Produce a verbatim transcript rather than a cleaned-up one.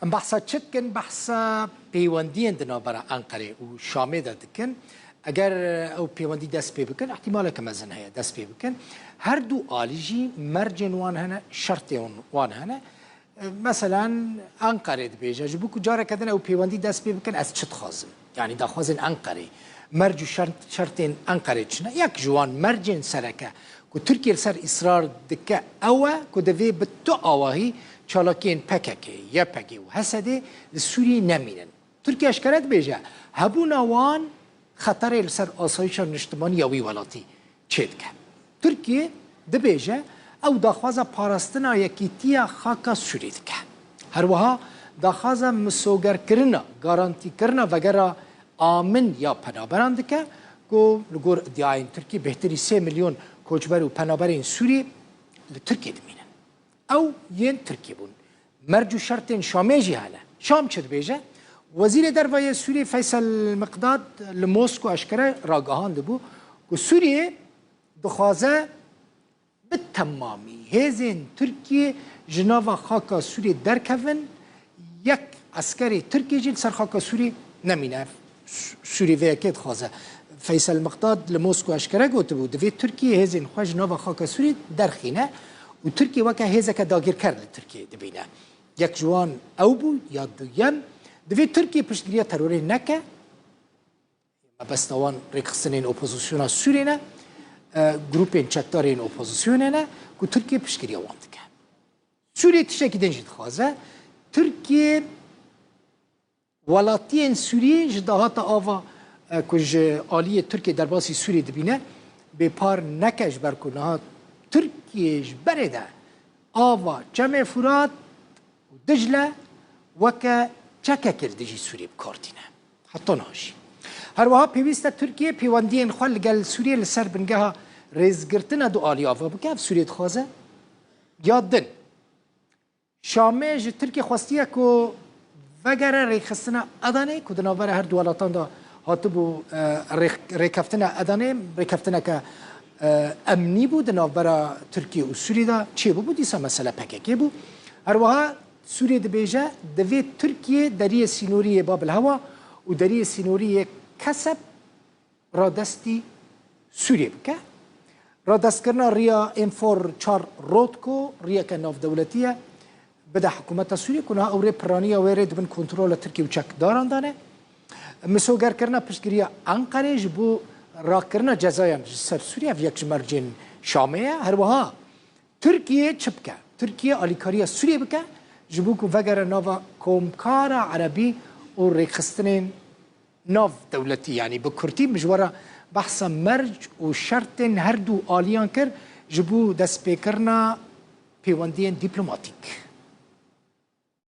Em behsa çi dikin? Behsa pêwendiyên di navbera Enqerê û Şamê de dikin. Eger ew pêwendî dest pê bikin, ihtimaleke mezin heye dest pê bikin. Her du alî jî mercên wan hene, şertên wan hene. Meselen, Enqerê dibêje, ji bo ku careke din ew pêwendî dest pê bikin, ez çi dixwazim? Yanî daxwazên Enqerê, merc û şert-, şertên Enqerê çi ne? Yek ji wan mercên sereke ku Tirkiye li ser îsrar dike ew e ku divê bi tu awahî çalakiyên P K K, Y P G û H S D li Sûriyê nemînin. Tirkiye eşkere dibêje, hebûna wan xeterê li ser asayîşa niştimanî ya wî welatî çêdike. Tirkiye dibêje, ew daxwaza parastina yekîtiya xaka Sûrî dike. Her wiha daxwaza misogerkirina, garantîkirina vegera amin ya penaberan dike, ku li gor îdiayên Tirkî bêhtirî sê milyon koçber û penaberên Sûrî li Tirkiyê dimînin. Ew yên Tirkiyê bûn. Merc û şertên Şamê jî hene. Şam çi dibêje? Wezîrê Derve yê Sûriyê Feysel Miqdad li Mosko eşkere ragihandibû ku Sûriye dixwaze bi temamî hêzên Tirkiyê ji nava xaka Sûriyê derkevin, yek eskerê Tirkiyê jî li ser xaka Sûriyê nemîne. Sû-, Sûrî vê yekê dixwaze. Feysel Miqdad li Mosko eşkere gotibû, divê Tirkiye hêzên xwe ji nava xaka Sûrî derxîne û Tirkiye weke hêzeke dagirker li Tirkiyê dibîne. Yek ji wan ew bû, ya duyem, divê Tirkiye piştgiriya terorê neke. Mebesta wan rêkxistinên opozisyona Sûriyê ne, e, grûpên çekdarên opozisyonê ne ku Tirkiye piştgiriya wan dike. Sûriyê tiştekî din jî dixwaze. Tirkiye welatiyên Sûriyê ji dahata ava, e, ku ji aliyê Tirkiye derbasî Sûriyê dibîne, bêpar neke, ji ber ku niha Tirkiye ji berê de ava Çemê Furat û Dicle weke çekekê li dijî Sûriyê bi kar tîne. Heta niha jî. Her wiha pêwîst e Tirkiye pêwendiyên xwe li gel Sûriyê li ser bingeha rêzgirtina du alî ava bike, ev Sûriyê dixwaze. Ya din, Şamê ji Tirkiyê xwestiye ku vegere rêkxistina Edenê ku di navbera her du welatan de hatibû, e, rêk-, rêkeftina Edenê, rêkeftineke, e, emnî bû di navbera Tirkiye û Sûriyê de çêbûbû, dîsa mesele P K K bû. Her wiha Sûriyê dibêje, divê Tirkiye deriyê sînorî yê Bab el Hewa û deriyê sînorî yê Kesep radestî Sûriyê bike. Radestkirina riya M four çar Rotko riyeke navdewletî ye, bide hikûmeta Sûriyê ku niha ew rê piraniya wê rê di bin kontrola Tirkiye û çekdaran de ne. Misogerkirina piştgiriya Enqerê ji bo rakirina cezayan ji ser Sûriyê, ev yek ji mercên Şamê ye. Her wiha Tirkiye çi bike? Tirkiye alîkariya Sûriyê bike ji bo ku vegere nava komkara erebî û rêkxistinên nav dewletî, yanî bi kurtî min ji we re behsa merc û şertên her du aliyan kir ji bo destpêkirina pêwendiyên dîplomatîk.